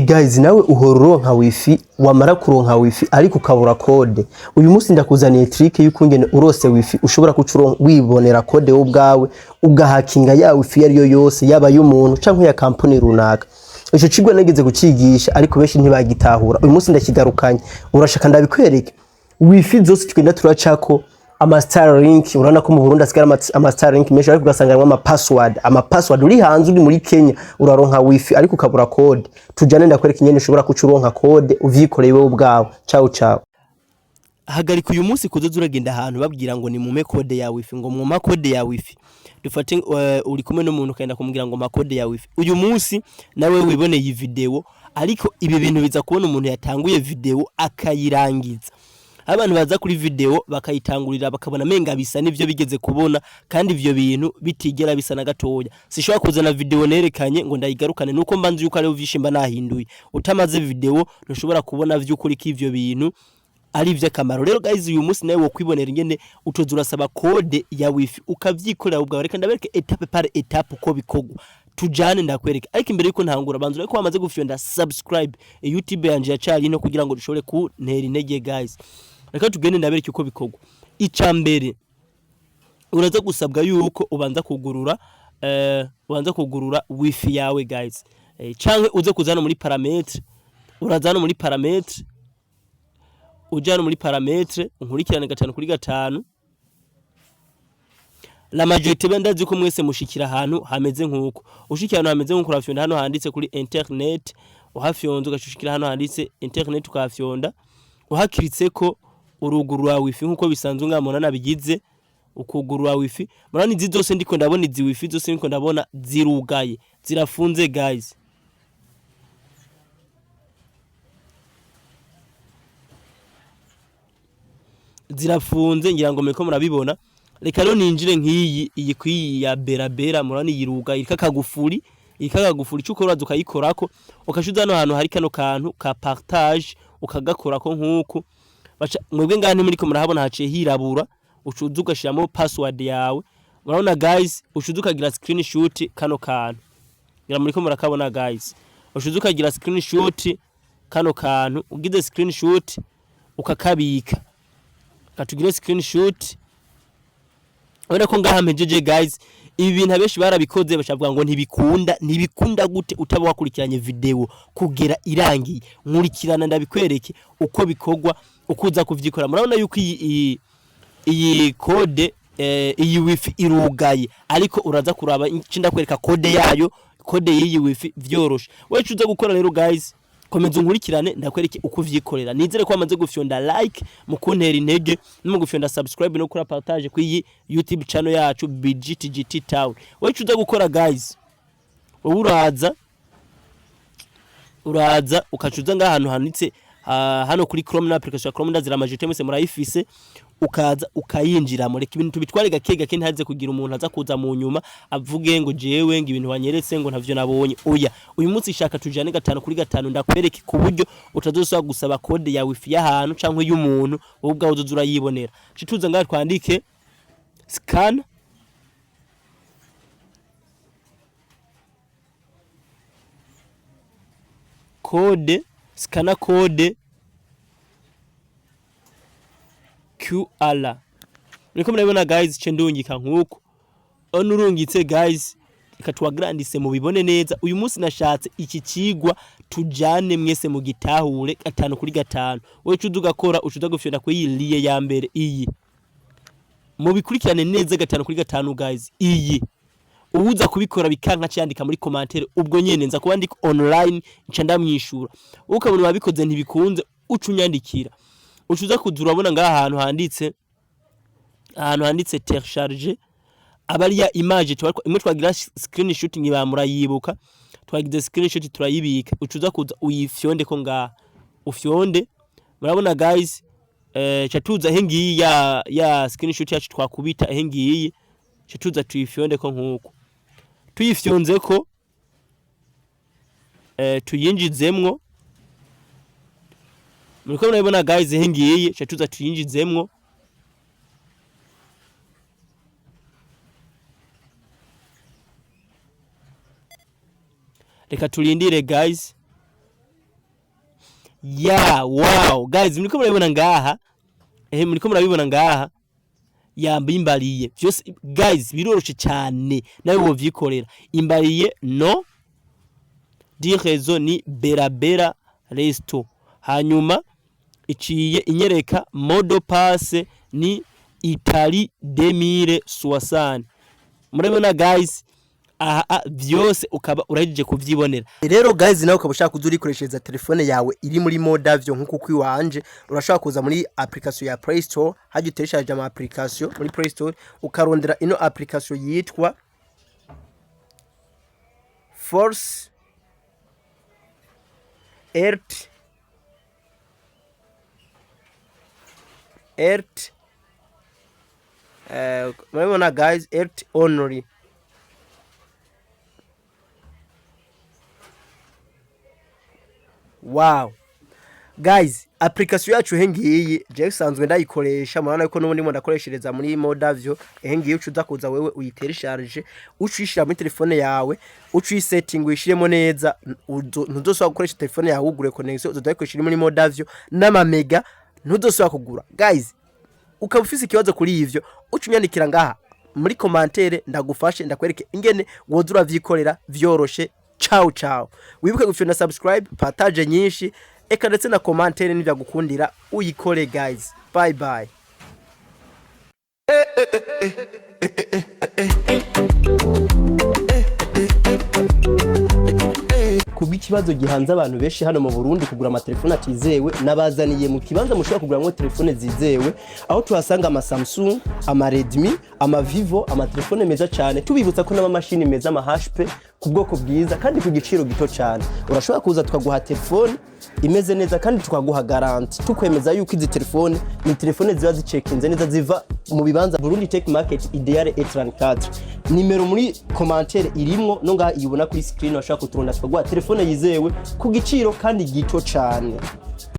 Guys, nawe uhora uronka wifi, wamara kuronka wifi ariko ukabura code. Uyu munsi ndakuzaniye trick y'ukungene urose wifi ushobora kuca wibonera code wowe ubwawe, ugahakinga ya wifi iyo ariyo yose, yaba y'umuntu canke ya kampani runaka. Ico cigwa nageze kucigisha, ariko benshi ntibagitahura. Uyu munsi ndakigarukanye. Urashaka ndabikwereke? Wifi zose tugenda turacako, ama Starlink, urabona ko mu Burundi hasigara ama Starlink menshi, ariko ugasanga harimwo ama password. Ama password, uri hanze, uri muri Kenya, uraronka wifi ariko ukabura code. Tujane ndakwereka ingene ushobora kuca uronka code uvyikoreye wewe ubwawe. Ciao ciao. Hagarika uyu munsi kuzoza uragenda ahantu babwira ngo ni mume code ya wifi, ngo muma code ya wifi. Dufate uri kumwe n'umuntu, ukagenda kumubwira ngo ma code ya wifi. Uyu munsi nawe wiboneye iyi video, ariko ibi bintu biza kubona umuntu yatanguye video akayirangiza. Abantu baza kuri video bakayitangurira, bakabona menga bisa nivyo bigeze kubona, kandi ivyo bintu bitigera bisa na gatoya. Sishobora kuzana video nerekanye ngo ndayigarukane, nuko mba nzi yuko ariho vyinshi mba nahinduye. Utamaze video ntushobora kubona vy'ukuri ko ivyo bintu ari ivy'akamaro. Rero guys, uyu munsi nawe wokwibonera ingene utoza urasaba code ya wifi, ukavyikorera ubwawe. Reka ndabereke étape par étape uko bikorwa. Tujane ndakwereka. Ariko imbere yuko ntangura, banza urebe ko wamaze gufyonda subscribe YouTube yanje ya Charlie no kugira ngo dushobore kuntera intege. Guys, reka tugende ndabereke uko bikorwa. Ica mbere, uraza gusabwa yuko ubanza kugurura wifi yawe, guys, canke uze kuza hano muri paramètre. Uraza hano muri paramètre, uja hano muri paramètre, unkurikirane gatanu kuri gatanu. La majorité be ndazi ko mwese mushikira ahantu hameze nkuko. Ushikira ahantu hameze nkuko, urafyonda hano handitse kuri internet. Uhafyonza, ugashushikira hano handitse internet, ukahafyonda. Uhakiritseko, urugurura wifi nkuko bisanzwe. Ngamona nabigize ukugurura wifi. Murabona izi zose ndiko ndabona, izi wifi zose ndiko ndabona zirugaye, zirafunze, guys. Zirafunze, ngira ngo muriko murabibona. Reka rero ninjire nk'iyi, iyi kwiyi ya Berabera. Murabona iyiruga, iriko akagufuri, iriko akagufuri. Ico ukora, uraza ukayikorako, ukaca hano hantu hari kano kantu ka partage, ukagakorako nk'uku. Baca mwebwe ngaha ntimuriko murahabona, haciye hirabura. Ucuza ugashiramo password yawe. Murabona guys, ucuza ukagira screenshot kano kantu. Ngira muriko murakabona, guys. Ucuza ukagira screenshot kano kantu. Ugize screenshot ukakabika. Katugire screenshot. Urabona ko ngaha mpejeje, guys. Ibi bintu abenshi barabikoze, bashavuga ngo ntibikunda. Ntibikunda gute utaba wakurikiranye video kugera irangiye? Nkurikirana ndabikwereke uko bikorwa, uko uza kuvyikora. Murabona yuko iyi code, iyi wifi irugaye, ariko uraza kuraba nci ndakwereka code yayo, code y'iyi wifi vyoroshe. Wewe uza gukora rero, guys, komeza unkurikirane ndakwereke uko uvyikorera. Nizere ko wamaze gufyonda like mu kuntera intege, no mu gufyonda subscribe no kuri partage kuri YouTube channel yacu BGTGT Town. Wewe uza gukora, guys, wowe uraza ukacuza ngaha ahantu handitse hano kuri Chrome na application ya Chrome. Ndazira amajete mwese murayifise. Ukaza ukayinjiramo. Reka ibintu tubitware gake gake, ntaze kugira umuntu aza kuza mu nyuma avuge ngo jewe ngo ibintu wanyeretse ngo ntavyo nabonye. Oya, uyu munsi shaka tujane gatanu kuri gatanu, ndakwereke ku buryo utazosubira gusaba code ya wifi y'ahantu canke y'umuntu. Wowe ubwawe uzoza urayibonera. Cituza ngaha twandike scan code, scanner code QR. Muriko murabibona guys, ce ndungika nkuko ono urungitse. Guys, reka tuwagrandise mubibone neza. Uyu munsi nashatse iki cigwa tujane mwese mugitahure gatanu kuri gatanu. Wewe ucuza ugakora, ucuza gufyonda kuri iyi lien ya mbere iyi. Mubikurikirane neza gatanu kuri gatanu, guys. Iyi uwuza kubikora bikanka, cyandika muri commentaire, ubwo nyene nza kuba ndi online, nca ndamwishura. Ukabona wabikoze ntibikunze, uca unyandikira. Ucuza kuza urabona ngaha ahantu handitse télécharger, aba ari ya image imwe twagira screenshot. Ngiba murayibuka, twagize screenshot turayibika. Ucuza kuza uyifyonde ko ngaha, ufyonde. Murabona guys, ca tuza ahe ngiyi ya screenshot yacu twakubita, ahe ngiyi, ca tuza tuyifyonde ko nkuko tuyifyonze ko, tuyinjizemwo. Muriko murabibona guys, ahe ngiyi, ca tuza tuyinjizemwo. Reka turindire, guys. Ya, wow guys, muriko murabibona ngaha, muriko murabibona ngaha, yambimbariye vyose. Guys, biroroshe cyane, nawe wovyikorera. Imbariye nom du réseau ni Berabera Resto, hanyuma iciye inyereka mot de passe ni Itali 2060. Murabibona guys, aha vyose ukaba urahejeje kuvyibonera. Rero guys, nawe ukaba ushaka kuza urikoreshereza telefone yawe iri muri mode avion nkuko kwiwanje, urashobora kuza muri application ya Play Store, hajya utereshaje ama application muri Play Store, ukarondera ino application yitwa Force Ert Ert. Murabibona guys, Ert only. Wow guys, application yacu he ngiyi, je usanzwe ndayikoresha. Murabona ko n'ubundi ndakoreshereza muri mode avion. Ehe ngiyi, uca uza kuza wewe uyiteresharije, uca uyishira muri telefone yawe, uca uyisetting, uyishiremo neza. Ntuzosubira gukoresha telefone yawe ugure connection, uzoza uyikoresha iri muri mode avion n'amamega ntuzosubira kugura. Guys, ukaba ufise ikibazo kuri ivyo, uca unyandikira ngaha muri commentaire, ndagufashe, ndakwereke ingene woza uravyikorera vyoroshe. Ciao ciao, wibuke gufyonda subscribe, partage nyinshi, eka ndetse na commentaire nivyagukundira uyikore. Guys, bye bye. Kubw'ikibazo gihanze abantu benshi hano mu Burundi, kugura amatelefone atizewe, nabazaniye mu kibanza mushobora kuguramwo telefone zizewe, aho tuhasanga ama Samsung, ama Redmi, ama Vivo, amatelefone meza cyane. Tubibutsa ko n'amamashini meza, ama HP ku bwoko bwiza kandi ku giciro gito cyane. Urashobora kuza tukaguha telefone imeze neza kandi tukaguha garantie, tukwemeza yuko izi telefone ni telefone ziba zicekinze neza, ziva mu bibanza Burundi Tech Market, Ideal E34. Nimero muri commentaire irimwo, no ngaha iyibona kuri screen, washaka kuturunda tukaguha telefone yizewe ku giciro kandi gito cyane.